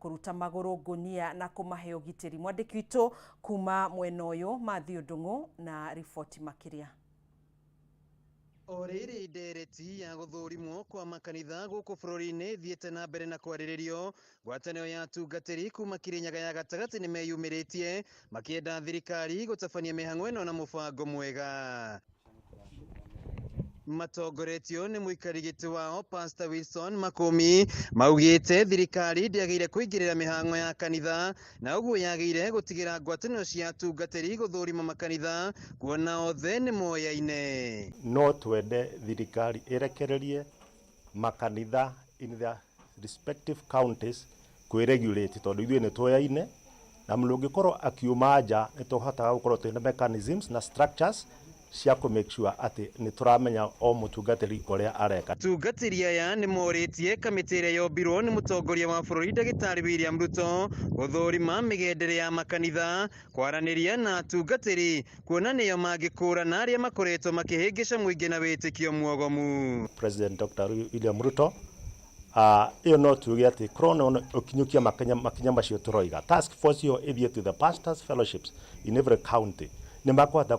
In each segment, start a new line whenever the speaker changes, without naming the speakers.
Kũruta magũrũ ngũnia na kũmahe ũgitĩri. Mwandĩki witũ kuma mwena ũyũ Matthew Ndung'u na riboti makĩria.
O rĩrĩ ndereti ya gũthũrimwo kwa makanitha gũkũ bũrũri-inĩ thiĩte na mbere na kwarĩrĩrio, ngwatanĩro ya atungatĩri kuma Kirinyaga ya gatagatĩ nĩ meyumĩrĩtie makĩenda thirikari gũtabania mĩhang'o ĩno na mũbango mwega. Matongoretio nĩ mũikari gĩtĩ wao Pastor Wilson Makũmi maugĩte thirikari ndĩagĩrĩire kũingĩrĩra mĩhang'o ya kanitha na ũguo yagĩrĩire gũtigĩra ngwatanĩro cia atungatĩri gũthũrima makanitha kuona othe nĩ moyaine.
No twende thirikari ĩrekererie makanitha in their respective counties kwĩregulate tondũ ithuĩ nĩ tuoyaine na mũndũ ũngĩkorwo akiuma nja nĩ tũhotaga gũkorwo twĩna mechanisms na structures cia kũ make sure atĩ nĩ tũramenya o mũtungatĩri ũrĩa areka.
Atungatĩri aya nĩ morĩtie kamĩtĩ ĩrĩa yombirwo nĩ mũtongoria wa bũrũri ndagĩtarĩ William Ruto gũthũrima mĩgendere ya makanitha, kwaranĩria na atungatĩri kuona nĩo mangĩkũrana arĩa makoretwo makĩhĩngĩca mũingĩ na wĩtĩkio mwogomu.
President Dr. William Ruto ĩyo no tuge atĩ korwo no ũkinyũkia makinya macio tũroiga task force ĩyo ĩthiĩ to the pastors fellowships in every county nĩ makũhota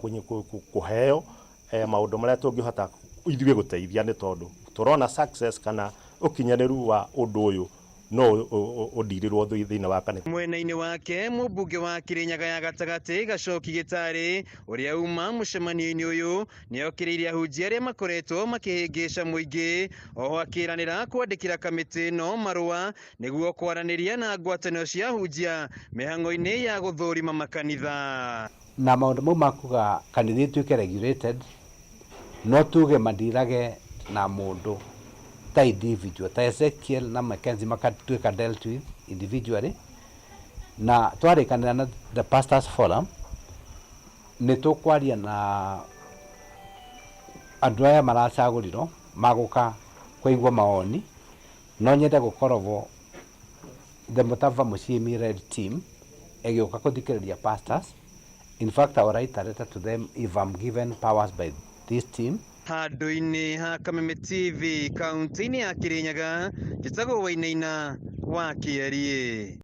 kũheo maũndũ marĩa tũngĩhota ithuĩ gũteithia nĩ tondũ tũrona success kana ũkinyanĩru wa ũndũ ũyũ no ũndirĩrwo thĩinĩ wa kanitha.
Mwena-inĩ wake mũmbunge wa Kirinyaga ya gatagatĩ Gacoki Gĩtarĩ ũrĩa uma mũcemanio-inĩ ũyũ nĩokĩrĩire ahunjia arĩa makoretwo makĩhĩngĩca mũingĩ oho akĩranĩra kwandĩkĩra kamĩtĩ ĩno marũa nĩguo kwaranĩria na ngwatanĩro cia ahunjia mĩhang'o-inĩ ya gũthũrima makanitha.
Na maũndũ mau makuga kanitha ituĩke regulated no tuge mandirage na mũndũ ta individual ta Ezekiel na Mackenzie makatuĩka dealt with individually na twarĩkanĩra na the pastors forum nĩ tũkwaria na andũ aya maracagũrirwo magũka kũigua mawoni no nyende gũkorwo the Mutava Musyimi led team ĩgĩũka kũthikĩrĩria pastors. In fact, I will write a letter to them if I'm given powers by this team.
Handũ-inĩ ha Kameme TV kaunti-inĩ ya Kirinyaga, njĩtagwo Wainaina wa Kĩeriĩ.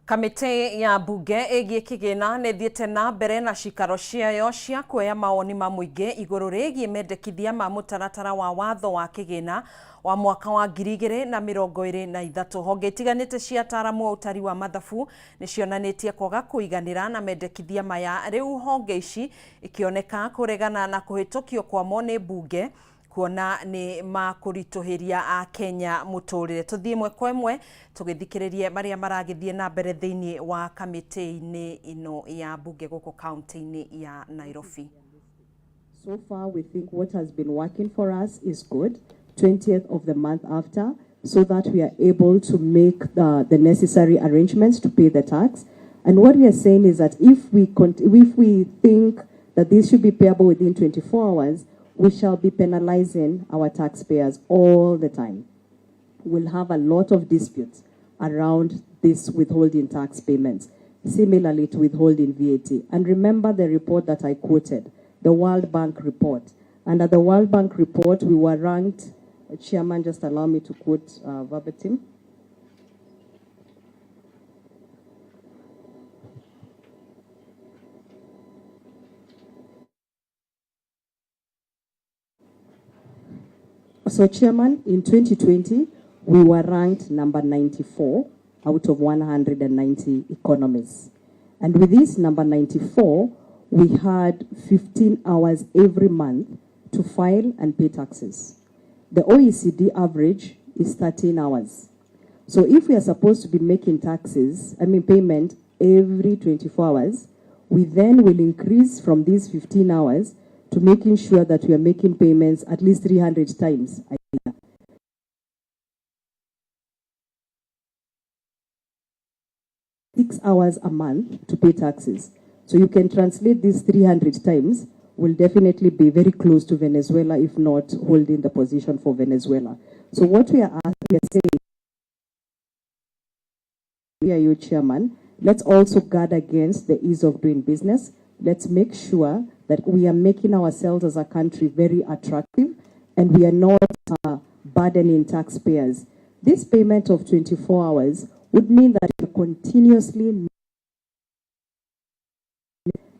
Kamĩtĩ ya mbunge ĩgiĩ kĩgĩna nĩ ĩthiĩte na mbere na cikaro ciayo cia kuoya mawoni ma mũingĩ igũrũ rĩgiĩ mendekithia ma mũtaratara wa watho wa kĩgĩna wa mwaka wa 2023. Honge itiganĩte cia ataaramu a ũtari wa mathabu nĩ cionanĩtie kwaga kũiganĩra na mendekithia maya. Rĩu honge ici ikĩoneka kũregana na kũhĩtũkio kwamo nĩ mbunge kuona nĩ makũritũhĩria Akenya mũtũrĩre. Tũthiĩ ĩmwe kwa ĩmwe tũgĩthikĩrĩrie marĩa maragĩthiĩ na mbere thĩinĩ wa kamĩtĩ-inĩ ĩno ya mbunge gũkũ kaunti-inĩ ya Nairobi.
So far, we think what has been working for us is good. 20th of the month after, so that we are able to make the necessary arrangements to pay the tax. And what we are saying is that if we think that this should be payable within 24 hours, we shall be penalizing our taxpayers all the time. We'll have a lot of disputes around this withholding tax payments, similarly to withholding VAT. And remember the report that I quoted, the World Bank report. Under the World Bank report, we were ranked, Chairman, just allow me to quote verbatim. So, Chairman, in 2020, we were ranked number 94 out of 190 economies. And with this number 94, we had 15 hours every month to file and pay taxes. The OECD average is 13 hours. So if we are supposed to be making taxes, I mean payment every 24 hours, we then will increase from these 15 hours to making sure that we are making payments at least 300 times a year. 6 hours a month to pay taxes. So you can translate this 300 times, will definitely be very close to Venezuela, if not holding the position for Venezuela. So what we are asking, we are saying, we are your chairman, let's also guard against the ease of doing business. Let's make sure that we are making ourselves as a country very attractive and we are not burdening taxpayers. This payment of 24 hours would mean that you're continuously,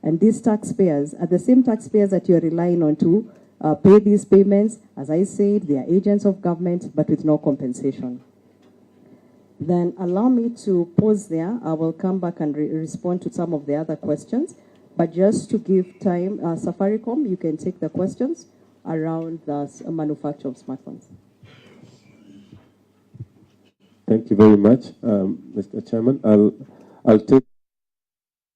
and these taxpayers are the same taxpayers that you're relying on to pay these payments. As I said, they are agents of government, but with no compensation. Then allow me to pause there. I will come back and respond to some of the other questions. But just to give time, Safaricom, you can take the questions around the manufacture of smartphones.
Thank you very much, Mr. Chairman. I'll take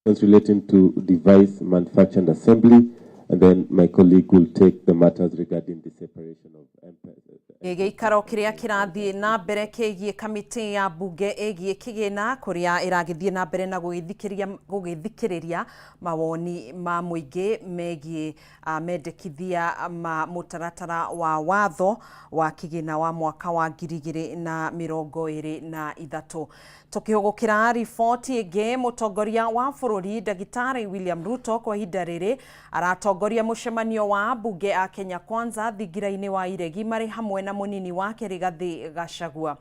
questions relating to device manufacture and assembly, and then my colleague will take the matters regarding the separation of M-Pesa.
Gĩikaro kĩrĩa kĩrathiĩ na mbere kĩgiĩ kamĩtĩ ya mbunge ĩgiĩ kĩgĩna kũrĩa ĩragĩthiĩ na mbere na gũgĩthikĩrĩria mawoni ma mũingĩ megiĩ mendekithia ma mũtaratara wa watho wa kĩgĩna wa mwaka wa 2023. Tũkĩhũgũkĩra riboti ĩngĩ, mũtongoria wa bũrũri Ndagĩtarĩ William Ruto kwa ihinda rĩrĩ aratongoria mũcemanio wa ambunge a Kenya Kwanza thingira-inĩ wa Iregi marĩ hamwe na mũnini wake Rigathĩ Gachagua.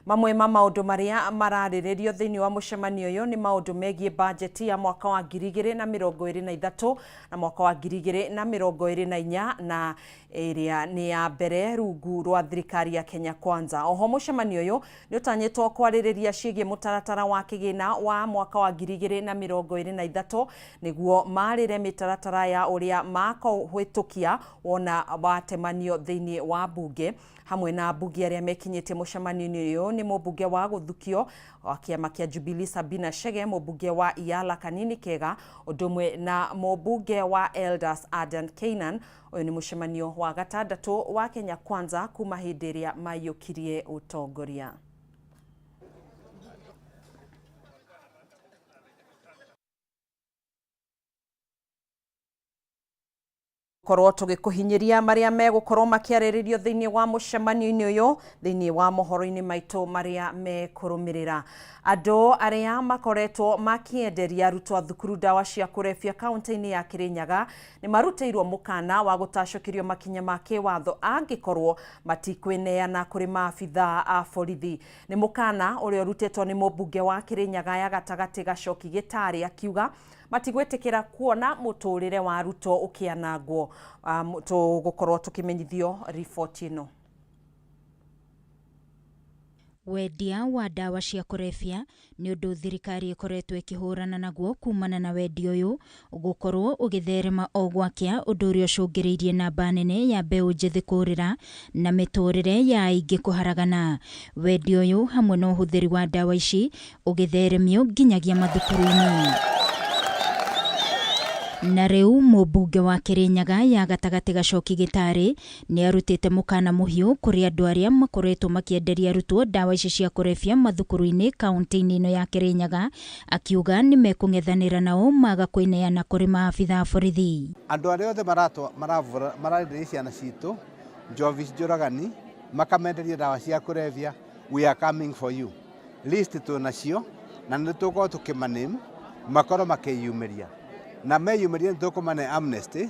Mamwe ma maũndũ marĩa mararĩrĩrio thĩinĩ wa mũcemanio ũyũ nĩ maũndũ megiĩ bajeti ya mwaka wa 2023 na mwaka wa 2024 na ĩrĩa nĩ ya mbere rungu rwa thirikari ya Kenya Kwanza. Oho mũcemanio ũyũ nĩ ũtanyĩtwo kwarĩrĩria ciĩgiĩ mũtaratara wa kĩgĩna wa mwaka wa 2023 nĩguo marĩre mĩtaratara ya ũrĩa makũhĩtũkia wona watemanio thĩinĩ wa mbunge. Hamwe na ambunge arĩa mekinyĩtie mũcemanio-inĩ ũyũ nĩ mũmbunge wa gũthukio wa kĩama kĩa Jubilee Sabina Chege, mũmbunge wa Iala Kanini Kega, ũndũ ũmwe na mũmbunge wa Elders Adan Keynan. Ũyũ nĩ mũcemanio wa gatandatũ wa Kenya Kwanza kuma hĩndĩ ĩrĩa maiyũkirie ũtongoria. Korwo tũgĩkũhinyĩria marĩa megũkorwo makĩarĩrĩrio thĩinĩ wa mũcemanio-inĩ ũyũ thĩinĩ wa mohoro-inĩ maitũ marĩa mekũrũmĩrĩra. Andũ arĩa makoretwo makĩenderia arutwo a thukuru ndawa cia kũrebia kaunti-inĩ ya Kirinyaga nĩ marutĩirwo mũkana wa gũtacũkĩrio makinya ma kĩwatho angĩkorwo matikwĩneana kũrĩ maabithaa a borithi. Nĩ mũkana ũrĩa ũrutĩtwo nĩ mũmbunge wa Kirinyaga ya gatagatĩ Gacoki Gĩtarĩ akiuga matigwĩtĩkĩra kuona mũtũrĩre wa arutwo ũkĩanangwo. Tũgũkorwo tũkĩmenyithio riboti ĩno.
Wendia wa ndawa cia kũrebia nĩ ũndũ thirikari ĩkoretwo ĩkĩhũrana naguo kumana na wendia ũyũ gũkorwo ũgĩtherema o gwakĩa, ũndũ ũrĩa ũcũngĩrĩirie namba nene ya mbeũ njĩthĩ kũrĩra na mĩtũrĩre ya aingĩ kũharagana. Wendia ũyũ hamwe na ũhũthĩri wa ndawa ici ũgĩtheremio nginyagia mathukuru-inĩ. Na rĩu mũmbunge wa Kirinyaga ya gatagatĩ Gacoki Gĩtarĩ nĩ arutĩte mũkana mũhiũ kũrĩ andũ arĩa makoretwo makĩenderia arutwo ndawa ici cia kũrebia mathukuru-inĩ kaunti-inĩ ĩno ya Kirinyaga, akiuga nĩ mekũng'ethanĩra nao maga kwĩneana kũrĩ maabitha a borithi.
Andũ arĩa othe marenderia ciana citũ njovi njũragani makamenderia ndawa cia kũrebia, we are coming for you. List twĩ nacio na nĩ tũgũkorwo tũkĩmaname makorwo makĩyumĩria na meyumĩria nĩ tũkũmane amnesty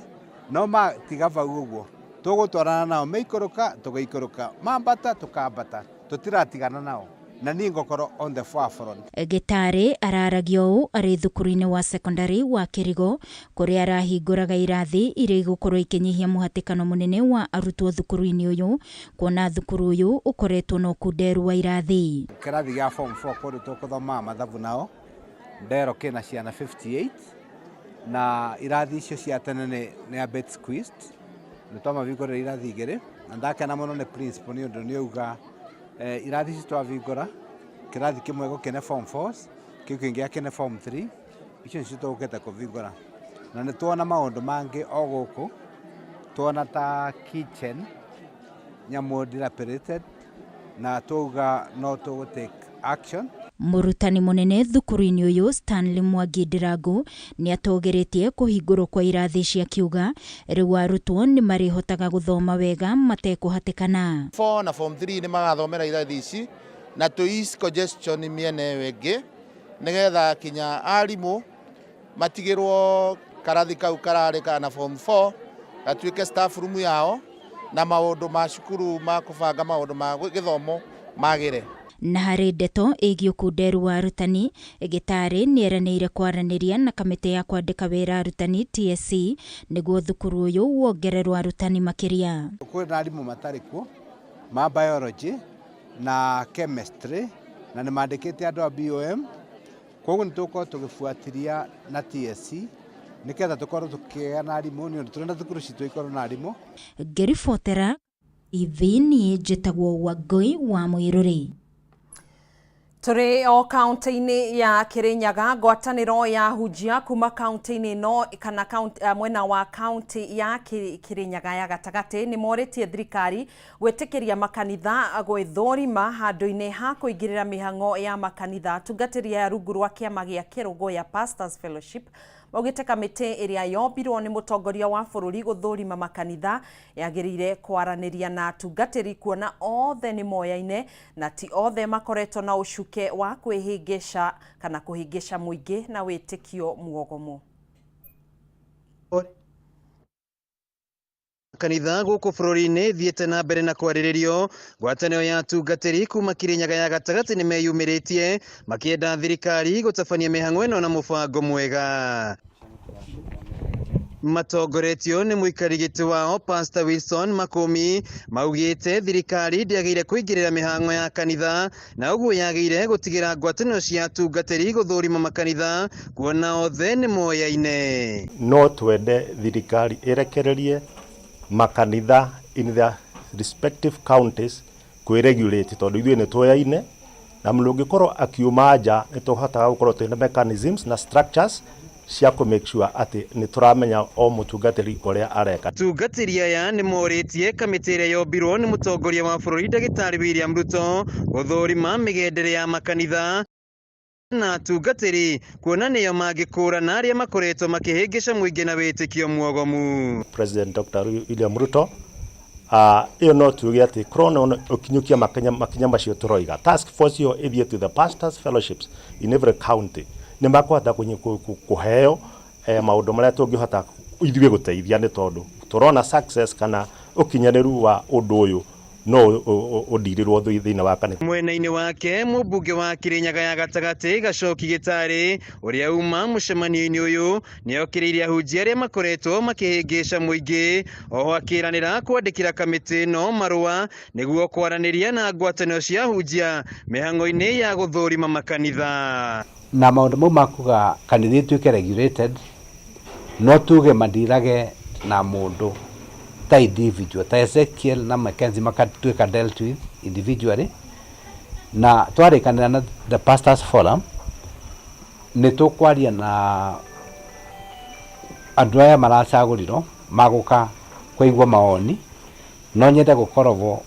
no matiga vau ũguo tũgũtwarana nao meikũrũka tũgĩikũrũka mambata tũkambata tũtiratigana nao na niĩ ngũkorwo on the forefront.
Gĩtarĩ araragia ũũ arĩ thukuru-inĩ wa secondary wa Kĩrigo kũrĩa arahingũraga irathi iria igũkorwo ikĩnyihia mũhatĩkano mũnene wa arutwo thukuru-inĩ ũyũ, kuona thukuru ũyũ ũkoretwo na ũkunderu wa irathi.
Kĩrathi gĩa form 4 kũndũ tũgũthomaga mathabu nao ndero kĩna ciana 58 na irathi icio cia tene nĩ a bit squeezed nĩ twamahingũrĩra irathi igĩrĩ na ndakena mũno nĩ principal nĩ ũndũ nĩ auga irathi ici twahingũra kĩrathi kĩmwe gũkĩne form 4 kĩu kĩngĩ akĩne form 3 icio nĩcio tũgũkĩte kũhingũra na nĩ tuona maũndũ mangĩ o gũkũ tuona ta kitchen nyamũ dilapidated na twauga no tũgũ take action.
Mũrutani mũnene thukuru-inĩ ũyũ Stanley Mwangi Ndirangu nĩ atũgĩrĩtie kũhingũrwo kwa irathi ici akiuga rĩu arutwo nĩ marĩhotaga gũthoma wega matekũhatĩkana.
4 na form 3 nĩ magathomera irathi ici na tũ ease congestion mĩena ĩyo ĩngĩ nĩgetha kinya arimũ matigĩrwo karathi kau kararĩ kana form 4 gatuĩke staff room yao na maũndũ ma cukuru ma kũbanga maũndũ ma gĩthomo magĩre.
Na harĩ ndeto ĩgiĩ ũkunderu wa arutani, Gĩtarĩ nĩeranĩire kwaranĩria na kamĩtĩ ya kwandĩka wĩra arutani TSC nĩguo thukuru ũyũ wongererwo arutani makĩria.
Kwĩna arimũ matarĩ kuo ma biology na chemistry na nĩ mandĩkĩte andũ a BOM, koguo nĩ tũgũkorwo tũgĩbuatĩria na TSC nĩgetha tũkorwo tũkĩgĩa na arimũ nĩ ũndũ tũrenda thukuru citũ ikorwo na arimũ.
Ngĩribotera TV niĩ njĩtagwo Wangũi wa Mũirũrĩ.
Tũrĩ o kaunti-inĩ ya Kirinyaga, ngwatanĩro ya hunjia kuma kaunti-inĩ ĩno kana mwena wa kaunti ya Kirinyaga ya gatagatĩ nĩ morĩtie thirikari gwĩtĩkĩria makanitha gwĩthũrima handũ-inĩ ha kũingĩrĩra mĩhang'o ya makanitha. Atungatĩri aya rungu rwa kĩama gĩa Kĩrũgũya Pastors Fellowship maugĩte kamĩtĩ ĩrĩa yombirwo nĩ mũtongoria wa bũrũri gũthũrima makanitha yagĩrĩire kwaranĩria na atungatĩri kuona othe nĩ moyaine na ti othe makoretwo na ũcuke wa kwĩhĩngĩca kana kũhĩngĩca mũingĩ na wĩtĩkio muogomu.
Kanitha gũkũ bũrũri-inĩ thiĩte na mbere na kwarĩrĩrio, ngwatanĩro ya atungatĩri kuma Kirinyaga ya gatagatĩ nĩ meyumĩrĩtie makĩenda thirikari gũtabania mĩhang'o ĩno na mũbango mwega. Matongoretio nĩ mũikari gĩtĩ wao Pastor Wilson Makũmi maugĩte thirikari ndĩagĩrĩire kũingĩrĩra mĩhang'o ya kanitha na ũguo yagĩrĩire gũtigĩra ngwatanĩro cia atungatĩri gũthũrima makanitha kuona othe nĩ moyaine.
No twende thirikari ĩrekererie makanitha in their respective counties kwĩregulate tondũ ithuĩ nĩ tuoyaine na mũndũ ũngĩkorwo akiuma nja nĩ tũhotaga gũkorwo twĩna mechanisms na structures cia kũ make sure atĩ nĩ tũramenya o mũtungatĩri ũrĩa areka.
Atungatĩri aya nĩ morĩtie kamĩtĩ ĩrĩa yombirwo nĩ mũtongoria wa bũrũri ndagĩtarĩ William Ruto gũthũrima mĩgendere ya makanitha na atungatĩri kuona nĩo mangĩkũrana arĩa makoretwo makĩhĩngĩca mũingĩ na wĩtĩkio muogomu.
President Dr. William Ruto ĩyo no tuge atĩ korwo ũkinyũkia makinya macio tũroiga, task force ĩyo ĩthiĩ to the pastors fellowships in every county nĩ makũhota kũheo maũndũ marĩa tũngĩhota ithuĩ gũteithia nĩ tondũ tũrona success kana ũkinyanĩru wa ũndũ ũyũ no ũndirĩrwo thĩinĩ wa kanitha.
Mwena-inĩ wake mũmbunge wa Kirinyaga ya gatagatĩ Gacoki Gĩtarĩ ũrĩa uma mũcemanio-inĩ ũyũ nĩokĩrĩire ahunjia arĩa makoretwo makĩhĩngĩca mũingĩ, oho akĩranĩra kwandĩkĩra kamĩtĩ ĩno marũa nĩguo kwaranĩria na ngwatanĩro cia ahunjia mĩhang'o-inĩ ya gũthũrima makanitha.
Na maũndũ mau makuga kanitha ĩtuĩke regulated, no tuge mandirage na mũndũ ta individual ta Ezekiel na Mackenzie makatuĩka dealt with individually, na twarĩkanĩra na the Pastors Forum nĩ tũkwaria na andũ aya maracagũrirwo magũka kũigua mawoni. No nyende gũkorwo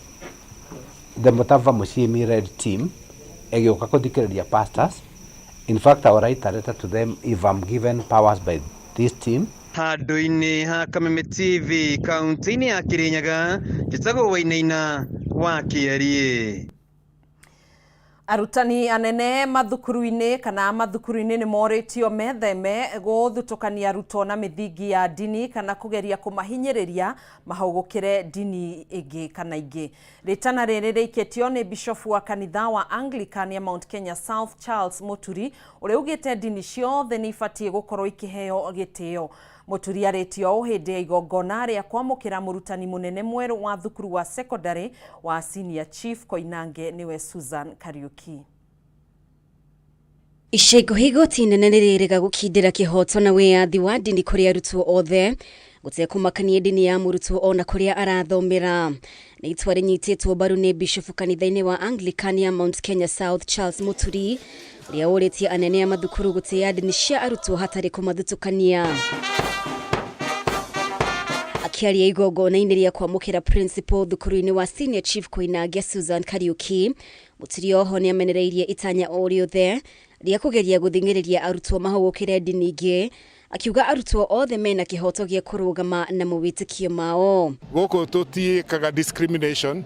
the Mutava Musyimi led team ĩgĩũka kũthikĩrĩria pastors. In fact, I will write a letter to them if I'm given powers by this team.
Handũ-inĩ ha Kameme TV kaunti-inĩ ya Kirinyaga, njĩtagwo Wainaina wa Kĩeriĩ.
Arutani anene mathukuru-inĩ kana mathukuru-inĩ nĩ morĩtio metheme gũthutũkania arutwo na mĩthingi ya ndini kana kũgeria kũmahinyĩrĩria mahũgũkĩre ndini ĩngĩ kana ingĩ. Rĩtana rĩrĩ rĩikĩtio nĩ bishofu wa kanitha wa Anglican ya Mount Kenya South Charles Mũturi ũrĩa ugĩte ndini ciothe nĩ ibatiĩ gũkorwo ikĩheo gĩtĩo. Mũturi arĩtio ũũ hĩndĩ ya igongona rĩa kwamũkĩra mũrutani mũnene mwerũ wa thukuru wa secondary wa Senior Chief Koinange nĩwe Susan Kariuki.
Ica ikuhĩ igoti inene nĩ rĩrĩga gũkindĩra kĩhoto na wĩyathi wa ndini kũrĩ arutwo othe gũtekũmakania ndini ya mũrutwo ona kũrĩa arathomera. Nĩ itua rĩnyitĩtwo mbaru nĩ bishofu kanitha-inĩ wa Anglican ya Mount Kenya South Charles Mũturi ũrĩa ũrĩtie anene a mathukuru gũtĩĩa ndini cia arutwo hatarĩ kũmathutũkania. Akĩaria igongona-inĩ rĩa kwamũkĩra principal thukuru-inĩ wa Senior Chief Koinange Susan Kariuki, Mũturi oho nĩ amenereirie itanya o rĩothe rĩa kũgeria gũthing'ĩrĩria arutwo mahũgũkĩre ndini ingĩ, akiuga arutwo othe mena kĩhoto gĩa kũrũgama na mawĩtĩkio mao.
Gũkũ tũtiĩkaga discrimination,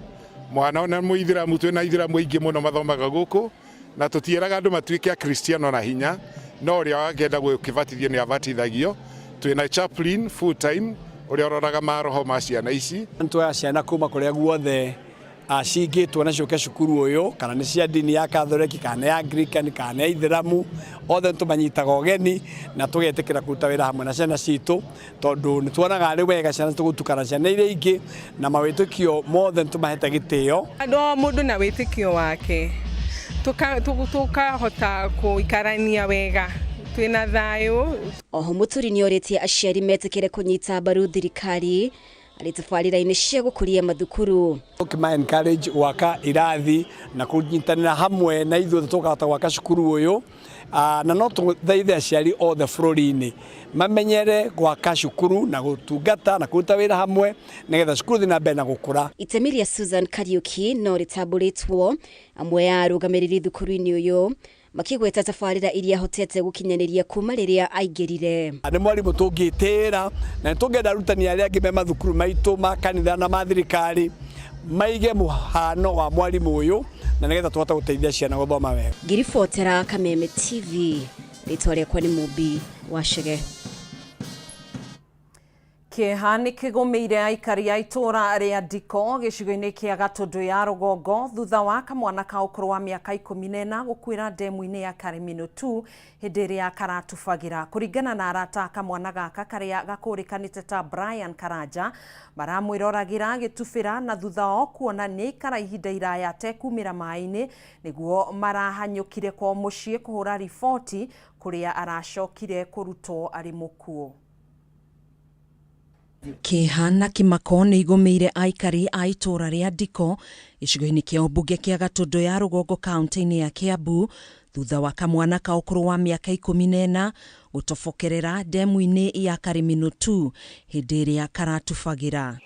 mwana ona mũithĩramu, twĩna aithĩramu aingĩ mũno mathomaga gũkũ, na tũtiĩraga andũ matuĩke akristiano na hinya, no ũrĩa wangĩenda gũkĩbatithio nĩ abatithagio. Twĩna chaplain full time ũrĩa ũroraga maroho ma ciana ici.
Tuoya ciana kuma kũrĩa guothe Cingĩtwo na ciũke cukuru ũyũ, kana nĩ cia ndini ya Katholeki, kana nĩ ya Anglican, kana nĩ ya Ithĩramu, othe nĩ tũmanyitaga ũgeni na tũgetĩkĩra kũruta wĩra hamwe na ciana citũ, tondũ nĩ tuonaga arĩ wega ciana citũ gũtukana na ciana iria ingĩ, na mawĩtĩkio mothe nĩ tũmahete gĩtĩo.
Andũ o mũndũ na wĩtĩkio wake, tũkahota kũikarania wega twĩna thayũ.
Oho Mũturi nĩorĩtie aciari metĩkĩre kũnyita mbaru thirikari arĩ tabarĩra-inĩ cia gũkũria mathukuru.
Ũkĩma encourage gwaka irathi na kũnyitanĩra hamwe na ithuĩ tũkahota gwaka cukuru ũyũ, na no tũthaithe aciari othe bũrũri-inĩ mamenyere gwaka cukuru na gũtungata na kũruta wĩra hamwe nĩgetha cukuru thiĩ na mbere na gũkũra.
Itemi rĩa Susan Kariuki no rĩtambũrĩtwo amwe a arũgamĩrĩri thukuru-inĩ ũyũ makĩgweta tabarĩra iria ahotete gũkinyanĩria kuma rĩrĩa aingĩrire.
Nĩ mwarimũ tũngĩtĩĩra na nĩ tũngĩenda arutani arĩa angĩ me mathukuru maitũ ma kanitha na ma thirikari maige mũhano wa mwarimũ ũyũ na nĩgetha tũhote gũteithia ciana gũthoma wega.
Ngĩribotera Kameme TV, rĩtwa rĩakwa nĩ Mũmbi wa Chege.
Kĩeha nĩ kĩgũmĩire aikari a itũũra rĩa Ndiko gĩcigo-inĩ kĩa Gatũndũ ya rũgongo thutha wa kamwana ka ũkũrũ wa mĩaka 14 gũkuĩra ndemu-inĩ ya Karĩmĩnũ 2 hĩndĩ ĩrĩa karatubagĩra. Kũringana na arata a kamwana gaka karĩa gakũrĩkanĩte ta Brian Karanja, maramwĩroragĩra agĩtubĩra na thutha wao kuona nĩ aikara ihinda iraya atekumĩra maĩ-inĩ nĩguo marahanyũkire kwao mũciĩ kũhũra riboti kũrĩa aracokire kũrutwo arĩ mũkuũ. Kĩeha na kĩmako nĩ igũmĩire aikari a itũũra rĩa Ndiko gĩcigo-inĩ kĩa ũmbunge kĩa Gatũndũ ya rũgongo kaunti-inĩ ya Kiambu thutha wa kamwana ka ũkũrũ wa mĩaka 14 gũtobokerera ndemu-inĩ ya Karĩmĩnũ 2 hĩndĩ ĩrĩa karatubagĩra.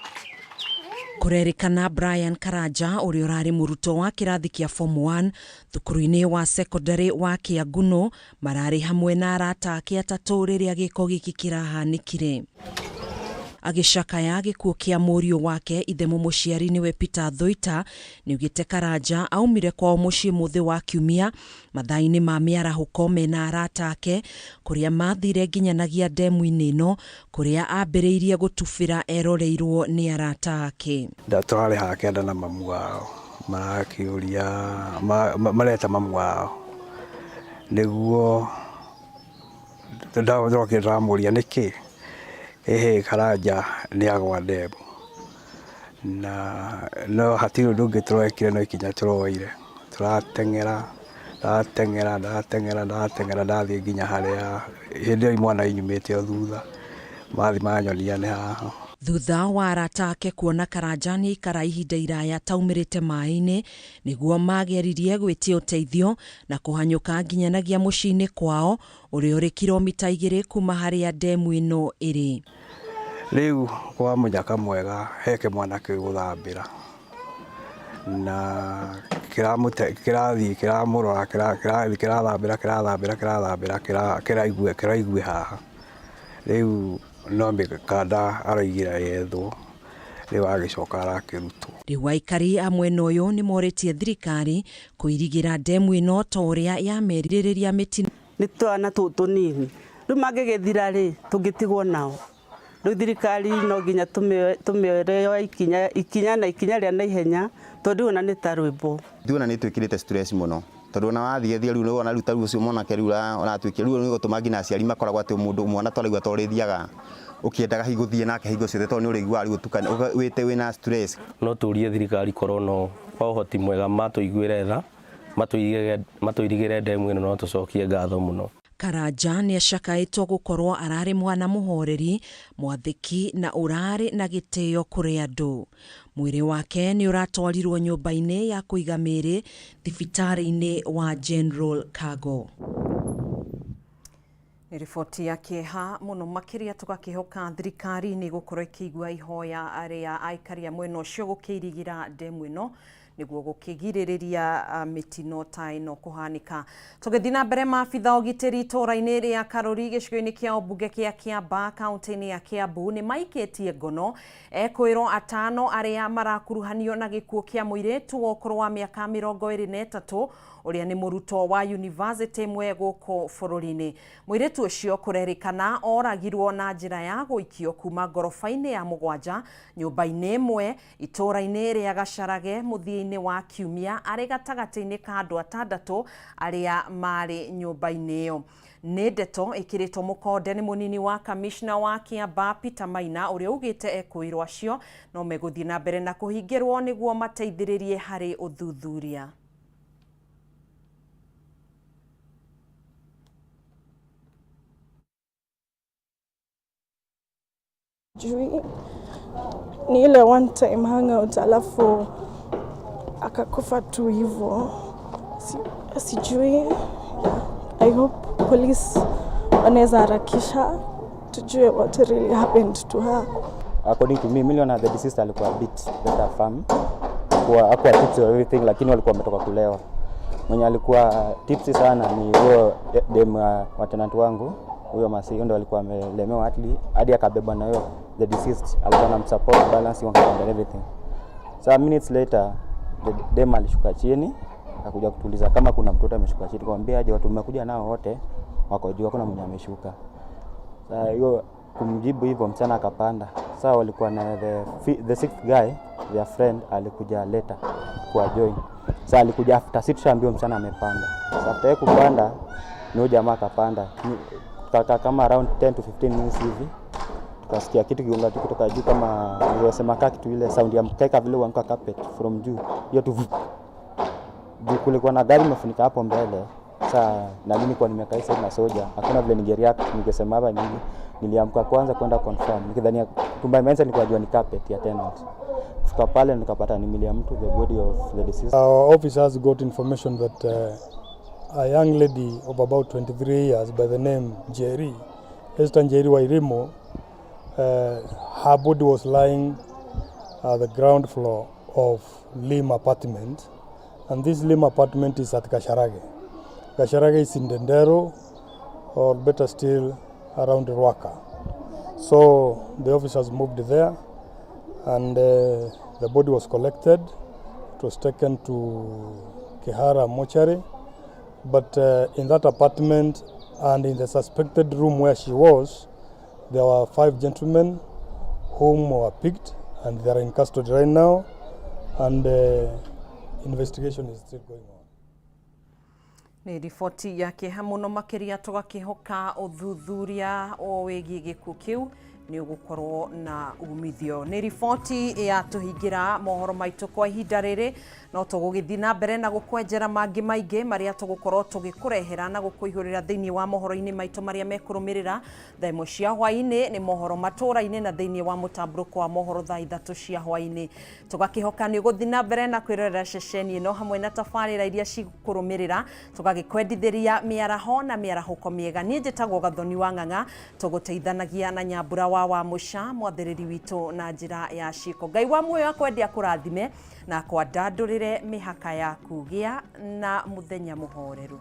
Kũrerĩkana Brian Karanja ũrĩa ũrarĩ mũrutwo wa kĩrathi kĩa form 1 thukuru-inĩ wa secondary wa Kĩangunũ mararĩ hamwe na arata ake atatũ rĩrĩa gĩko gĩkĩ kĩrahanĩkire. Agĩcakaya gĩkuũ kĩa mũriũ wake ithe mũmũciari nĩwe Peter Thuita nĩugĩte Karanja aumire kwao mũciĩ mũthĩ wa kiumia mathaa-inĩ ma mĩarahũko mena arata ake kũrĩa mathire nginyanagia ndemu-inĩ ĩno kũrĩa ambĩrĩirie gũtubĩra eroreirwo nĩ arata ake.
Tũrarĩ haha kĩanda na mamu wao marakĩũria mareta mamu wao nĩguo ndokire ndĩramũria nĩkĩ ĩhĩ Karanja nĩ agwa ndemu na no hatirĩ ũndũ ũngĩ tũrekire no ikinya tũroire tũrateng'era ndateng'era ndateng'era ndateng'era ndathiĩ nginya harĩa hĩndĩ ĩyo imwana inyumĩte o thutha mathi manyonia nĩ haha.
Thutha wa arata ake kuona Karanja nĩ aikara ihinda iraya taumĩrĩte maĩ-inĩ nĩguo mageririe gwĩtia ũteithio na kũhanyũka nginyanagia mũciĩ-inĩ kwao ũrĩa ũrĩ kilomita 2 kuma harĩa ndemu ĩno ĩrĩ.
Rĩu kwa mũnyaka mwega he kĩmwana kĩu gũthambĩra na kĩrathiĩ kĩramũrora kĩrathiĩ kĩrathambĩra kĩrathambĩra kĩrathambĩra kĩraigue haha rĩu no mĩkanda araigĩra yethwo rĩu agĩcoka arakĩrutwo.
Rĩu aikari a mwena ũyũ nĩ morĩtie thirikari kũirigĩra ndemu ĩno ta ũrĩa yamerirĩria mĩtino.
Nĩ twana tũtũ tũnini rĩu mangĩgĩthira rĩ tũngĩtigwo nao. Rĩu thirikari no nginya tũmĩoere ikinya na ikinya rĩa naihenya tondũ ona nĩ ta rwĩmbo.
Ithuĩ ona nĩ twĩkĩrĩte stress mũno tondũ ona wathiĩ thiĩ rĩu ona rĩu ta rĩu ũcio mwanake rĩu ũratuĩkia rĩu nĩ gũtũma nginya aciari makoragwo atĩ mũndũ mwana twarigua ta ũrĩthiaga ũkĩendaga hihi gũthiĩ nake hingo ciothe tondũ nĩ ũrĩiguaga rĩu ũtukane wĩte wĩna stress.
No tũrie thirikari korwo no kwa ũhoti mwega matũiguĩre tha matũirigĩre ndemu ĩno no tũcokie ngatho mũno.
Karanja nĩ acakaĩtwo gũkorwo ararĩ mwana mũhoreri mwathĩki na ũrarĩ na gĩtĩo kũrĩ andũ. Mwĩrĩ wake nĩ ũratwarirwo nyũmba-inĩ ya kũiga mĩĩrĩ thibitarĩ-inĩ wa General Cargo. Nĩ riboti ya kĩeha mũno makĩria tũgakĩhoka thirikari nĩ gũkorwo ĩkĩigua ihoya rĩa aikari a mwena ũcio gũkĩirigĩra ndemu ĩno nĩguo gũkĩgirĩrĩria mĩtino ta ĩno kũhanĩka. Tũgĩthiĩ na mbere, maabitha ũgitĩri itũũra-inĩ rĩa Karũri gĩcigo-inĩ kĩa ũmbunge kĩa Kĩambaa kaunti-inĩ ya Kiambu nĩ maikĩtie ngono ekwĩrwo atano arĩa marakuruhanio na gĩkuũ kĩa mũirĩtu wa ũkũrũ wa mĩaka 23 Ũrĩa nĩ mũrutwo wa yunivasĩtĩ ĩmwe gũkũ bũrũri-inĩ. Mũirĩtu ũcio kũrerĩkana oragirwo na njĩra ya gũikio kuma ngoroba-inĩ ya mũgwanja nyũmba-inĩ ĩmwe itũũra-inĩ rĩa Gacarage mũthia-inĩ wa kiumia arĩ gatagatĩ-inĩ ka andũ atandatũ arĩa marĩ nyũmba-inĩ ĩyo. Nĩ ndeto ĩkĩrĩtwo mũkonde nĩ mũnini wa kamishna wa Kiambaa Peter Maina ũrĩa ugĩte ekũĩrwo acio no megũthiĩ na mbere na kũhingĩrwo nĩguo mateithĩrĩrie harĩ ũthuthuria.
Sijui ni ile one time hangout alafu akakufa tu hivyo. Sijui. I hope police wanaweza harakisha tujue what really happened to her.
According to me, niliona the deceased alikuwa a bit better firm. Hakuwa tipsy or everything, lakini walikuwa wametoka kulewa. Mwenye alikuwa tipsy sana ni huyo dem wa tenant wangu, huyo Masi, ndo alikuwa amelemewa hadi akabebwa na huyo the deceased, alikuwa anamsupport balancing and everything. So minutes later the dem alishuka chini akakuja kutuliza kama kuna mtoto ameshuka chini, tukamwambia aje watu mmekuja nao wote wako juu, hakuna mwenye ameshuka. Sasa hiyo kumjibu hivyo msichana akapanda. Sasa walikuwa na the sixth guy, their friend alikuja later kwa join. Sasa alikuja after sisi tushaambiwa msichana amepanda. Sasa after yeye kupanda ni huyo jamaa akapanda. Tukakaa kama around 10 to 15 minutes hivi. Tukasikia kitu kigonga tu kutoka juu kama nilivyosema kaa kitu ile sound ya mkeka vile huanguka carpet from juu. Hiyo tu vup. Juu kulikuwa na gari imefunika hapo mbele. Sasa na mimi nilikuwa nimekaa sasa na soja. Hakuna vile ningereact, ningesema hapa nini. Niliamka kwanza kwenda confirm. Nikidhania to my mindset nilikuwa najua ni carpet ya tenant. Kufika pale nikapata ni mwili ya mtu, the body of the deceased.
Our officers got information that a young lady of about 23 years by the name Njeri, Esther Njeri Wairimu, her body was lying at the ground floor of Lim apartment, and this Lim apartment is at Gacharage. Gacharage is in Ndenderu, or better still, around Ruaka. So the officers moved there, and the body was collected. It was taken to Kihara mortuary, but in that apartment and in the suspected room where she was, there were 5 gentlemen whom were picked, and they are in custody right now, and investigation is still going on.
Nĩ riboti ya kĩeha mũno makĩria tũgakĩhoka ũthuthuria o wĩgiĩ gĩkuũ kĩu nĩ ũgũkorwo na umithio. Nĩ riboti ya tũhingĩra mohoro maitũ kwa ihinda rĩrĩ, no tũgũgĩthiĩ na mbere na gũkwenjera mangĩ maingĩ marĩa tũgũkorwo tũgĩkũrehera na gũkũihũrĩra thĩinĩ wa mohoro-inĩ maitũ marĩa mekũrũmĩrĩra thaa ĩmwe cia hwaĩ-inĩ nĩ mohoro matũra-inĩ na thĩinĩ wa mũtambũrũko wa mohoro thaa 3 cia hwaĩ-inĩ. Tũgakĩhoka nĩ ũgũthiĩ na mbere na kwĩrorera ceceni ĩno hamwe na tabarĩra iria cigũkũrũmĩrĩra, tũgagĩkwendithĩria mĩaraho na mĩarahũko mĩega. Niĩ njĩtagwo Gathoni wa Ng'ang'a, tũgũteithanagia na Nyambura wa Wamũca mwathĩrĩri witũ na njĩra ya ciĩko. Ngai wa muoyo akwende akũrathime na akwandandũrĩre mĩhaka yaku. Gĩa na mũthenya mũhoreru.